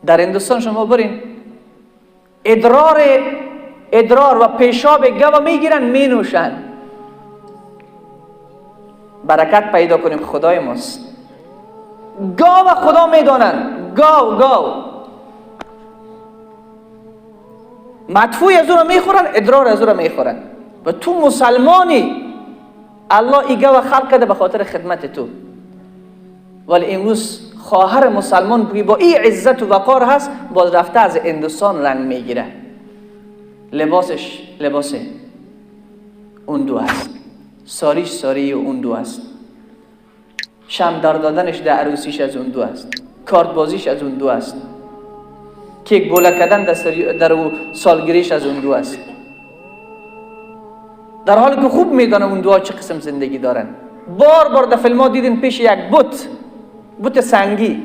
در هندوستان شما برین ادرار و پیشاب گو میگیرن مینوشن. برکت پیدا کنیم، خدای ماست. گاو خدا میدانن، گاو گاو مدفوع از او را میخورن، ادرار از او را میخورن. و تو مسلمانی، الله ای گاو خلق کرده به خاطر خدمت تو. ولی امروز خواهر مسلمان با این عزت و وقار هست، باز رفته از هندوستان رنگ میگیره، لباسش لباس اون دو هست، ساریش ساری اون دو هست، شم در دادنش در عروسیش از اون دو است، کارت بازیش از اون دو است، کیک بوله کردن در او سالگیریش از اون دو است. در حالی که خوب میدانه اون دو چه قسم زندگی دارن. بار بار در فیلم ها دیدین پیش یک بت سنگی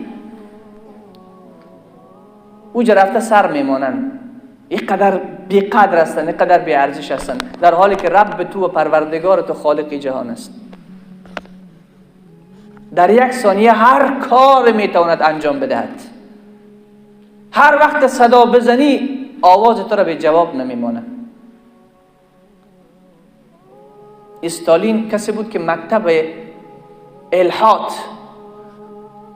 اوجا رفته سر میمانن. اینقدر بیقدر هستن، اینقدر بی ارزش هستن، در حالی که رب تو و پروردگار تو خالق جهان است. در یک ثانیه هر کار میتواند انجام بدهد. هر وقت صدا بزنی آواز تو را به جواب نمیمانه. استالین کسی بود که مکتب الحاد،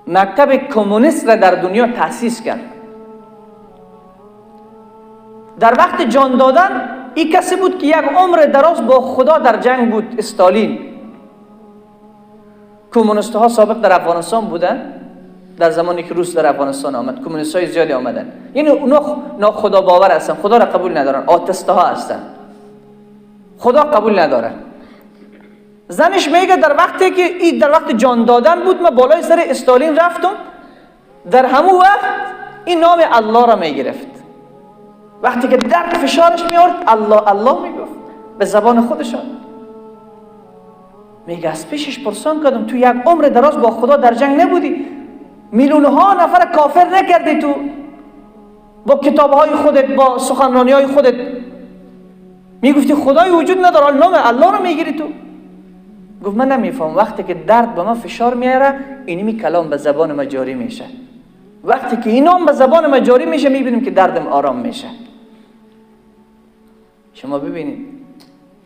مکتب کمونیست را در دنیا تأسیس کرد. در وقت جان دادن این کسی بود که یک عمر دراز با خدا در جنگ بود. استالین، کمونیست ها سابق در افغانستان بودن، در زمانی که روس در افغانستان آمد کمونیست های زیادی آمدن. یعنی اونا ناخدا باور هستن، خدا را قبول ندارن، آتسته ها هستن، خدا قبول ندارن. زنش میگه در وقتی که این در وقت جان دادن بود، من بالای سر استالین رفتم، در همون وقت این نام الله را میگرفت. وقتی که درد فشارش میارد الله الله میگفت به زبان خودشان. میگه از پیشش پرسان کردم تو یک عمر دراز با خدا در جنگ نبودی، میلیون ها نفر کافر نکردی، تو با کتاب های خودت، با سخنرانی های خودت میگفتی خدای وجود نداره، نام الله رو میگیری تو. گفت من نمیفهم، وقتی که درد به من فشار میاره اینمی کلام به زبان ما جاری میشه. وقتی که اینام به زبان ما جاری میشه میبینیم که دردم آرام میشه. شما ببینید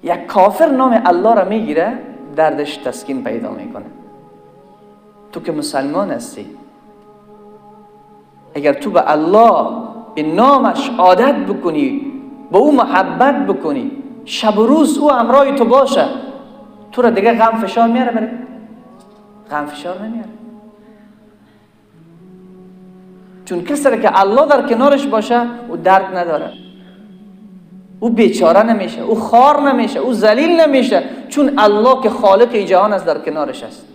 یک کافر نام الله را میگیره دردش تسکین پیدا میکنه. تو که مسلمان هستی، اگر تو به الله به نامش عادت بکنی، به او محبت بکنی، شب و روز او همراه تو باشه، تو را دیگه غم فشار میاره؟ بره غم فشار نمیاره. چون کسی را که الله در کنارش باشه او درد نداره، او بیچاره نمیشه، او خار نمیشه، او ذلیل نمیشه، چون الله که خالق جهان است در کنارش است.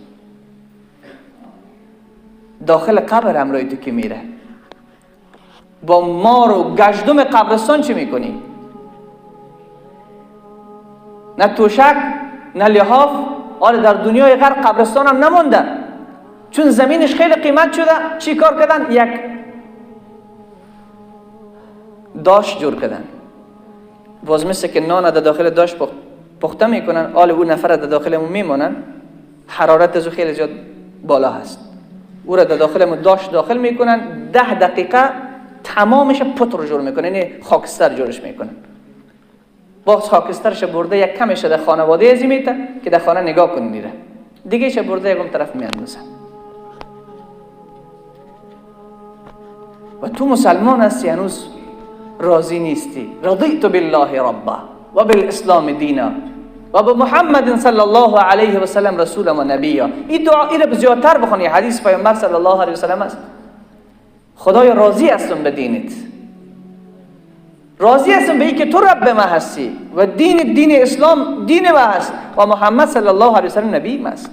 داخل قبر همراه تو که میره، با مار و گژدم قبرستان چی میکنی؟ نه توشک نه لحاف. آره در دنیای غرب قبرستان هم نمونده، چون زمینش خیلی قیمت شده. چی کار کردن؟ یک داش جور کردن، باز مثل که نان در داخل داش پخته میکنن، آل او نفر در داخل اون میمانن، حرارت از او خیلی زیاد بالا هست، او را در داخل اون داش داخل میکنن، 10 دقیقه تمامش پتر جور میکنن، یعنی خاکستر جورش میکنن. باز خاکسترش برده یک کمش در خانواده ازی میته که در خانه نگاه کنی میره، دیگه ش برده یکم طرف میاندازن. و تو مسلمان هستی هنوز راضی نیستی. رضیت بالله ربا و بالاسلام دینا و به محمد صلی الله علیه و سلم رسول و نبیا. این دعا این رو زیادتر بخونی، حدیث پیامبر صلی الله علیه و سلم است. خدای راضی هستم به دینت، راضی هستم به این که تو رب ما هستی و دین اسلام دین ما هست و محمد صلی الله علیه و سلم نبی ما است.